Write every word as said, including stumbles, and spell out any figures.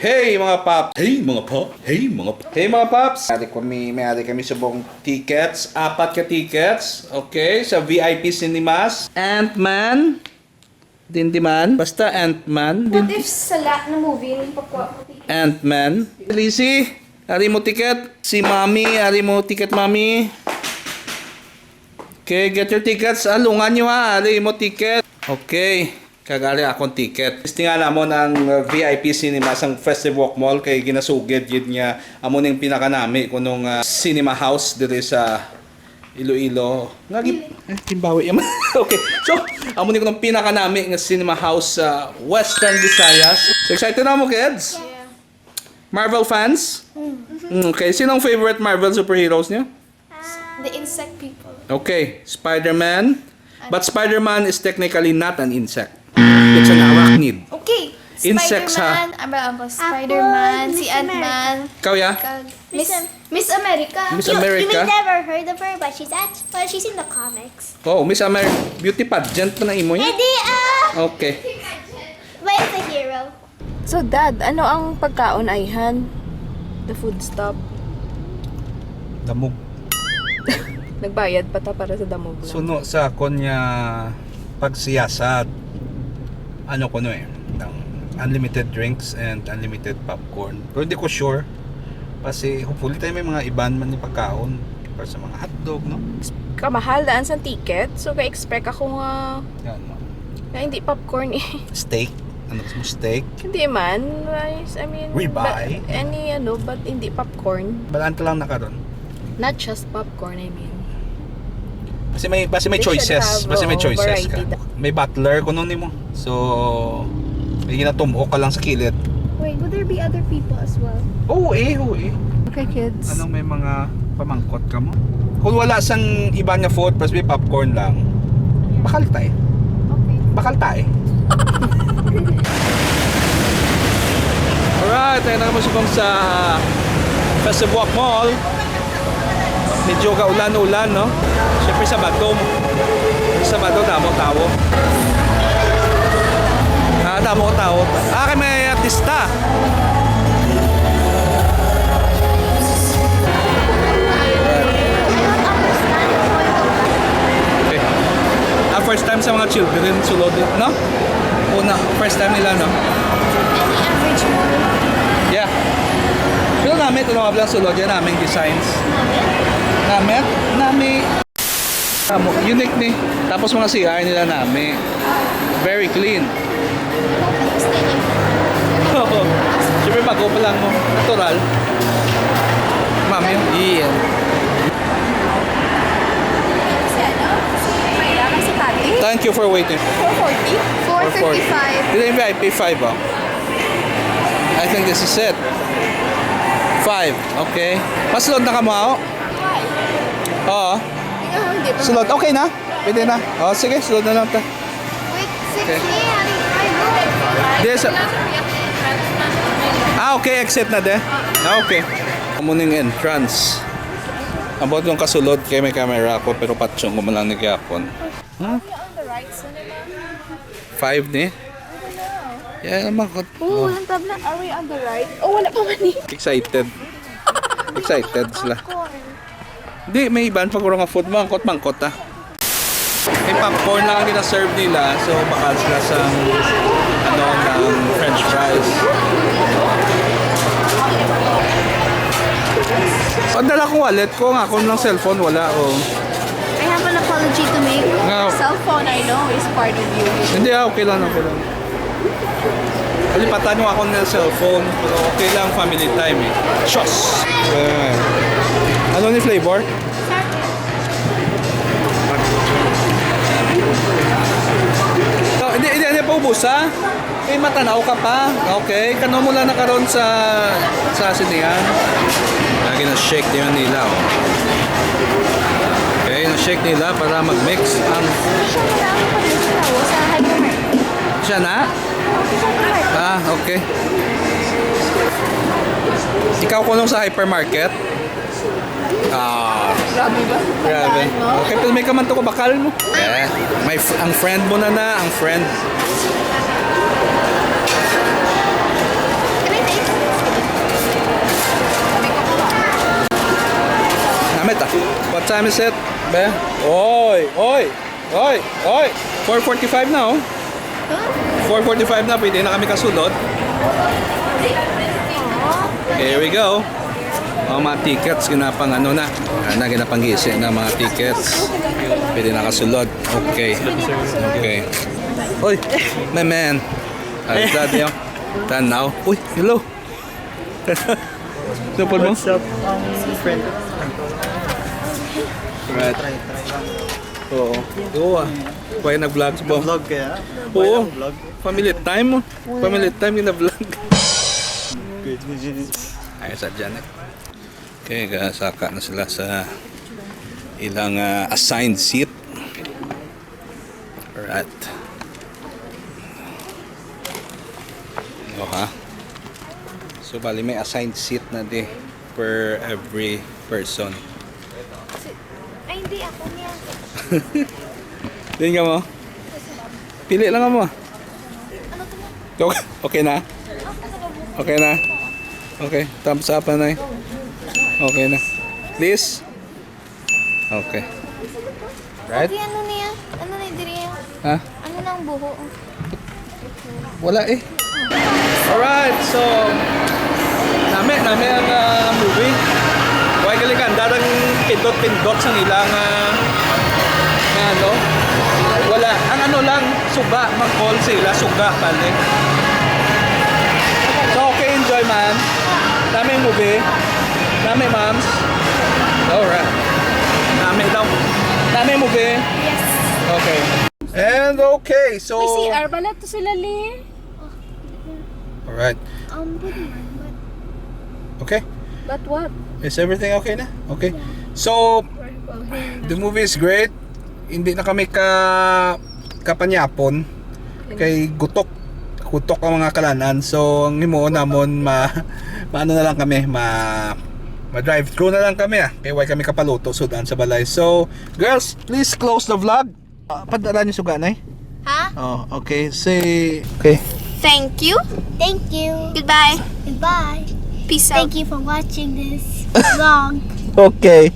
Hey, mga pop! Hey, mga pop! Hey, mga pop! Hey, mga pops! May ari kami, may ari kami subong tickets. Apat ka tickets. Okay, sa V I P Cinemas. Ant-Man. Din di man. Basta Ant-Man. What Din if sa lahat ng movie, hindi pa kuha ko ticket? Ant-Man. Lizzie, ari mo ticket. Si Mommy, ari mo ticket, Mommy. Okay, get your tickets. Alungan nyo ha, ari mo ticket. Okay, kag ari akong ticket. Testingan namon ang, uh, V I P Cinema sang Festive Walk Mall kay ginasugid yun nga amo ning pinakanami kunong, uh, cinema house diri sa Iloilo. Nga gi-, eh, Kimbawi yaman. Okay. So, amo ni kunong pinakanami nga cinema house sa Western Visayas. So, excited na mo, kids? Yeah. Marvel fans? Mm. Mm, okay. Sinong favorite Marvel superheroes niyo? The insect people. Okay. Spider-Man. But Spider-Man is technically not an insect. It's an arachnid. Okay. Insects, ha? Spider-Man, ah, ba, ah, Spider-Man, Miss si America. Ant-Man. Ikaw, ya? Kag Miss Miss Am-, Miss America. Miss You, you America? May never heard of her, but she's act-, well, she's in the comics. Oh, Miss Amer-, beauty pageant pa na imo niya? Edi, ah, Okay. But it's a hero. So, Dad, ano ang pagkaon ayhan? The food stop. Damog. Nagbayad pa ta para sa damog lang. Suno sa akon nga pagsiyasat, ano ko no eh, ng unlimited drinks and unlimited popcorn. Pero hindi ko sure. Kasi hopefully tayo may mga iban man yung pagkaon. Para sa mga hotdog, no? Kamahal daan sa ticket. So, ka-expect ako nga Yan, no? Na hindi popcorn eh. Steak? Ano gusto mo, steak? Hindi man. Rice, I mean, Ribeye? But any ano, but hindi popcorn. Balaan ka lang na karon. Not just popcorn, I mean. Kasi may, kasi may They should choices. have, Kasi may oo, choices variety ka. Da- May butler, kuno nimo. So, may ginatumok ka lang sa kilid. Wait, would there be other people as well? Oo eh, oo eh. Okay, kids. Anong may mga pamangkot ka mo? Kung wala sang iba nga food, plus may popcorn lang, bakal tayo. Okay. Bakal tayo. Alright, tayo na mo sa Festive Walk Mall. Medyo kaulan-ulan, no? Siyempre, Sabado. Sabado, damo tawo. Ah, damo tawo. Ah, kay may artista. Okay. Ah, first time sa mga children, sulod, no? Una, first time nila, no? Any average movie? Yeah. Pero namit, ano nga pala, sulod yan, naming designs. Namit? Nami. Amo, unique ni. Tapos mga C R nila nami. Very clean. Siyempre, bago pa lang mo. Natural. Ma'am, yun. Iyan. Thank you for waiting. Four forty? Four forty. Four fifty-five. Dito yung V I P five, oh. I think this is it. Five, okay. Pasulod na ka mo, oh. Oo. Ikaw, hindi pa. Sulod, okay na? Pwede na. Oh, sige, sulod na lang ta. Wait, six Okay. na yan. Ay, no. Di, sa Ah, okay, exit na de. Ah, okay. Amo ning entrance. About yung kasulod kay may camera ako, pero patsong ko man lang ni gyapon. Hmm? On the right, cinema. Five ni? Yeah, makot. Oh, walang tabla. Are we on the right? Oh, wala pa man eh. Excited. Excited sila. Popcorn. Di, may iban pa guro nga food. Mangkot, mangkot, ah. May popcorn lang ang gina-serve nila. So, bakal sila sa, ano, ng French fries. Ang dala kong wallet ko, nga akong lang cellphone, wala, oh. I have an apology to make. Nga. Cell phone, I know, is part of you. Hindi, ah, okay lang, okay lang. Kalipatan mo ako ng cellphone, pero okay lang, family time eh. Shos! Eh, ano ni flavor? Oh, hindi, hindi, hindi pa ubos, ha? Eh, matanaw ka pa. Okay, kano mo lang na karon sa, sa sinihan. Lagi na shake din nila, oh. Okay, na-shake nila para mag-mix ang Sa hypermarket. Siya na? Ah, okay. Ikaw kulong sa hypermarket? Ah, Grabe ba? Grabe. Tandaan mo? Okay, pero may kaman to ko bakal mo. Eh, may f-, ang friend mo na na, ang friend. Can I taste? Time is it? Be? Oy, oy, oy, oy. four forty-five na, oh. four forty-five na, pwede na kami kasulod. Here we go. Ang mga tickets, ginapang ano na. Ana, ginapanggisi na mga tickets. Pwede na kasulod. Okay. Okay. Oy, my man. Ay, dad, yun. Tanaw. Uy, hello. Ano po mo? What's up, um, friend? Right. Oo. Oo ah. Kaya nag-vlog po. Vlog kaya? Oo. Vlog? Family time mo. Family time yung na-vlog. Ay, sa dyan eh. Okay, kasaka na sila sa ilang ah, assigned seat. Alright. O ha? So, bali may assigned seat na di per every person. Ay, hindi ako niya. Din ka mo? Pili lang mo. Ano to? Okay, okay na? Okay na? Okay, thumbs up na eh. Okay na. Please? Okay. Right? Ate, ano niya? Ano na diri? Ha? Ano nang buho? Wala eh. Alright, so nami, nami ang ah, movie. Why galing ka? Darang pindot-pindot sa ilang ah, nga ano? Wala. Ang ano lang, suga, mag-call sila, suga, balik. So okay, enjoy man. Nami ang movie. Nami, moms. Alright. Nami daw. Nami movie. Yes. Okay. And okay, so May C R pala to sila, Lee. Alright. Um, pwede man, but Okay. But what? Is everything okay na? Okay. So, the movie is great. Hindi na kami ka kapanyapon kay gutok. Gutok ang mga kalanan. So, ang himuon namon ma maano na lang kami, ma ma drive through na lang kami ah. Kay why kami kapaluto sudan sa balay. So, girls, please close the vlog. Uh, padala niyo suga na eh. Ha? Oh, okay. Say okay. Thank you. Thank you. Goodbye. Goodbye. Peace out. Thank you for watching this vlog. Okay.